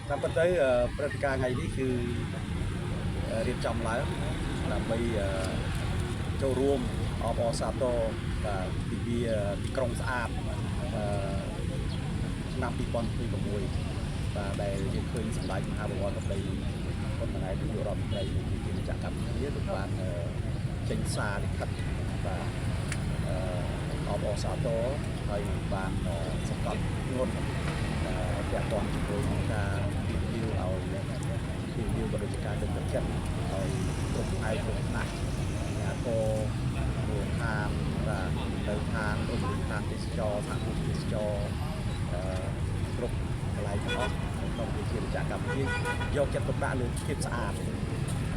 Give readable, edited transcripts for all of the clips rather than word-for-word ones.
តាមពិតទៅព្រឹត្តិការណ៍ថ្ងៃនេះគឺរៀបចំឡើងដើម្បីចូលរួមអបអរសាទរបាទទិវាទីក្រុងស្អាតអឺឆ្នាំ2026បាទដែលយើងឃើញសម្ដេចមហាបវរធិបតីហ៊ុនម៉ាណែតនាយករដ្ឋមន្ត្រីនៃប្រជាណាចក្រកម្ពុជាលោកបានចេញសារលិខិតបាទអបអរសាទរហើយបានសង្កត់ធ្ងន់ពាក់ព័ន្ធជាមួយនឹងការពីវឲ្យពីវក៏ដូចជាការលើកទឹកចិត្តឲ្យគ្រប់ផ្នែកគ្រប់ថ្នាក់អាជ្ញាធរមូលដ្ឋានបាទទៅឋានរមណីយដ្ឋានទេសចរសហគមន៍ទេសចរអឺគ្រប់កន្លែងទាំងអស់ក្នុងប្រជាណាចក្រកម្ពុជាយកចិត្តទុកដាក់លើភាពស្អាត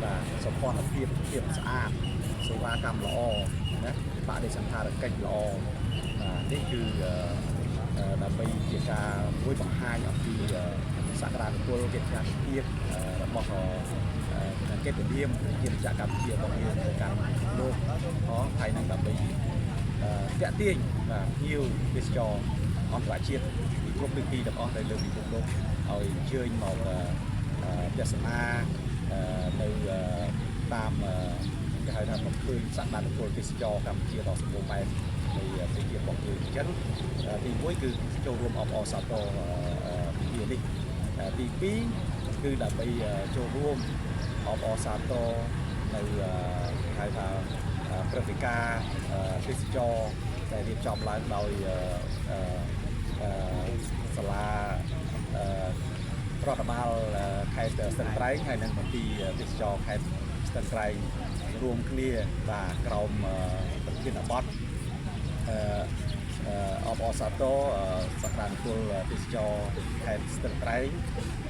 បាទសោភ័ណភាពភាពស្អាតសេវាកម្មល្អណាបដិសណ្ឋារកិច្ចល្អបាទនេះគឺដើម្បីជាការមួយបង្ហាញអំពីសក្តានុពលកិច្ចការភាពរបស់កិត្តិនាមប្រជាណាចក្រកម្ពុជារបស់យើងទៅកាន់លោកផងហើយនឹងដើម្បីតាក់ទាញបាទភ្ញៀវទេសចរអន្តរជាតិពីគ្រប់ទិសទីទាំងអស់នៅលើពិភពលោកឲ្យអញ្ជើញមកទស្សនានៅតាមគេហៅថាមកឃើញសក្តានុពលទេសចរកម្ពុជាដ៏សម្បូរបែបនៃប្រទេសជាតិរបស់យើងអញ្ចឹងទី1គឺចូលរួមអបអរសាទរពិធីនេះទី2គឺដើម្បីចូលរួមអបអរសាទរនៅគេហៅថាព្រឹត្តិការណ៍ទេសចរដែលរៀបចំឡើងដោយសាលារដ្ឋបាលខេត្តស្ទឹងត្រែងហើយនិងមន្ទីរទេសចរខេត្តស្ទឹងត្រែងរួមគ្នាបាទក្រោមប្រធានបទអឺអបអរសាទរសក្តានុពលទេសចរខេត្តស្ទឹងត្រែង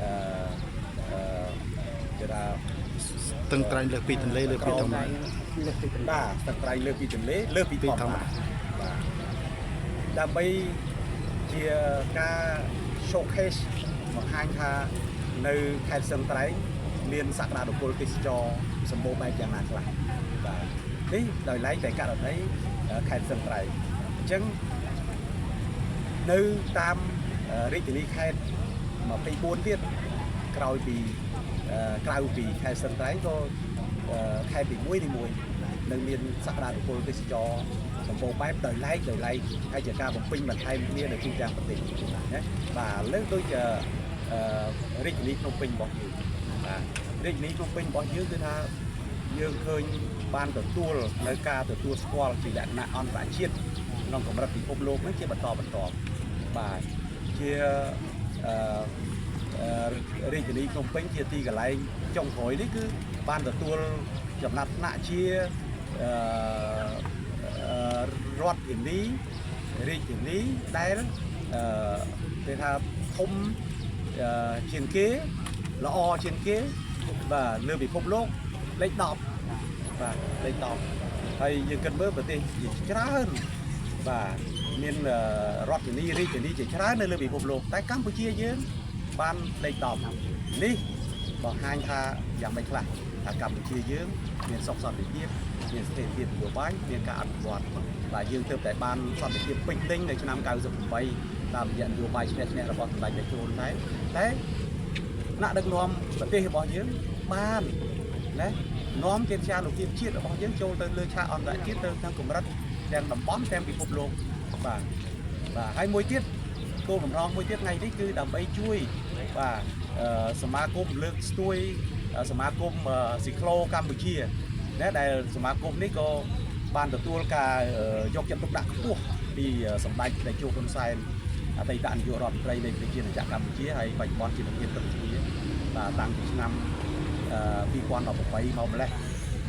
អឺអឺគេថា ស្ទឹងត្រែងលើសពីទន្លេលើសពីធម្មតា បាទស្ទឹងត្រែងលើសពីទន្លេលើសពីធម្មតាបាទដើម្បីជាការ showcase បង្ហាញថានៅខេត្តស្ទឹងត្រែងមានសក្តានុពលទេសចរសម្បូរបែបយ៉ាងណាខ្លះបាទនេះដោយឡែកតែករណីខេត្តស្ទឹងត្រែងអញ្ចឹងនៅតាមរាជធានីខេត្ត24ទៀតក្រោយពីក្រៅពីខេត្តស្ទឹងត្រែងក៏ខេត្តទី1ទី1នៅមានសក្តានុពលទេសចរសម្បូរបែបដោយឡែកដោយឡែកហើយជាការបំពេញបន្ថែមគ្នានៅទូទាំងប្រទេសណាបាទលើកដូចរាជធានីភ្នំពេញរបស់យើងបាទរាជធានីភ្នំពេញរបស់យើងគឺថាយើងឃើញបានទទួលនៅការទទួលស្គាល់ជាលក្ខណៈអន្តរជាតិក្នុងកម្រិតពិភពលោកហ្នឹងជាបន្តបន្ទាប់បាទជាអឺរាជធានីភ្នំពេញជាទីកន្លែងចុងក្រោយនេះគឺបានទទួលចំណាត់ថ្នាក់ជាអឺរដ្ឋធានីរាជធានីដែលអឺគេថាធំជាងគេល្អជាងគេបាទលើពិភពលោកលេខ10បាទលេខ10ហើយយើងគិតមើលប្រទេសជាច្រើនបាទមានរដ្ឋធានីរាជធានីជាច្រើននៅលើពិភពលោកតែកម្ពុជាយើងបានលេខ10នេះបង្ហាញថាយ៉ាងម៉េចខ្លះថាកម្ពុជាយើងមានសុខសន្តិភាពមានស្ថិរភាពនយោបាយមានការអភិវឌ្ឍបាទយើងទើបតែបានសន្តិភាពពេញលេញនៅឆ្នាំ98តាមរយៈនយោបាយឈ្នះឈ្នះរបស់សម្ដេចតេជោហ៊ុនសែនតែថ្នាក់ដឹកនាំប្រទេសរបស់យើងបានណានាំកិត្យានុភាពជាតិរបស់យើងចូលទៅលើឆាកអន្តរជាតិទៅក្នុងកម្រិតទាំងតំបន់ទាំងពិភពលោកបាទបាទហើយមួយទៀតគោលបំណងមួយទៀតថ្ងៃនេះគឺដើម្បីជួយបាទសមាគមលើកស្ទួយសមាគមស៊ីក្លូកម្ពុជាណាដែលសមាគមនេះក៏បានទទួលការយកចិត្តទុកដាក់ខ្ពស់ពីសម្ដេចតេជោហ៊ុនសែនអតីតនាយករដ្ឋមន្ត្រីនៃប្រជាណាចក្រកម្ពុជាហើយបច្ចុប្បន្នជាប្រធានព្រឹទ្ធសភាបាទតាំងពីឆ្នាំ2018មកម្លេះ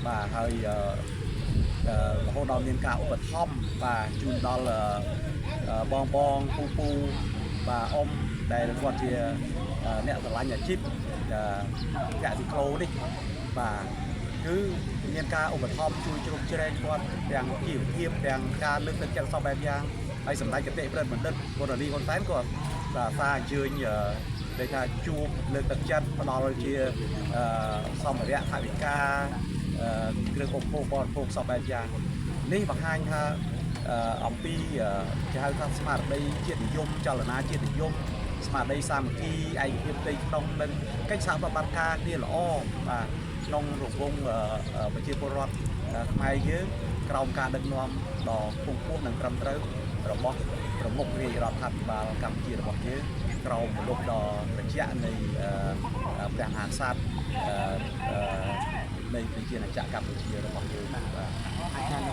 បាទហើយរហូតដល់មានការឧបត្ថម្ភបាទជូនដល់បងបងពូពូបាទអ៊ំដែលគាត់ជាអ្នកស្រឡាញ់អាជីពកសិក្លូនេះបាទគឺមានការឧបត្ថម្ភជួយជ្រោមជ្រែងគាត់ទាំងជីវភាពទាំងការលើកទឹកចិត្តសពបែបយ៉ាងហើយសម្ដេចគតិប្រិទ្ធបណ្ឌិតបូរនីហ៊ុនសែនក៏បាទសារអញ្ជើញដែលថាជួបលើកទឹកចិត្តផ្ដល់ជាសម្ភារៈថវិកាគ្រឿងឧបភោគបរិភោគសពបែបយ៉ាងនេះបង្ហាញថាអំពីគេហៅថាស្មារតីជាតិនិយមចលនាជាតិនិយម ស្មារតីសាមគ្គីឯកភាពផ្ទៃក្នុងនិងកិច្ចសហប្រតិបត្តិការគ្នាល្អបាទក្នុងរង្វង់ប្រជាពលរដ្ឋខ្មែរយើងក្រោមការដឹកនាំដ៏ខ្ពង់ខ្ពស់និងត្រឹមត្រូវរបស់ប្រមុខរាជរដ្ឋាភិបាលកម្ពុជារបស់យើងក្រោមបន្លប់ដ៏ត្រជាក់នៃព្រះមហាក្សត្រនៃប្រជាណាចក្រកម្ពុជារបស់យើងបាទ។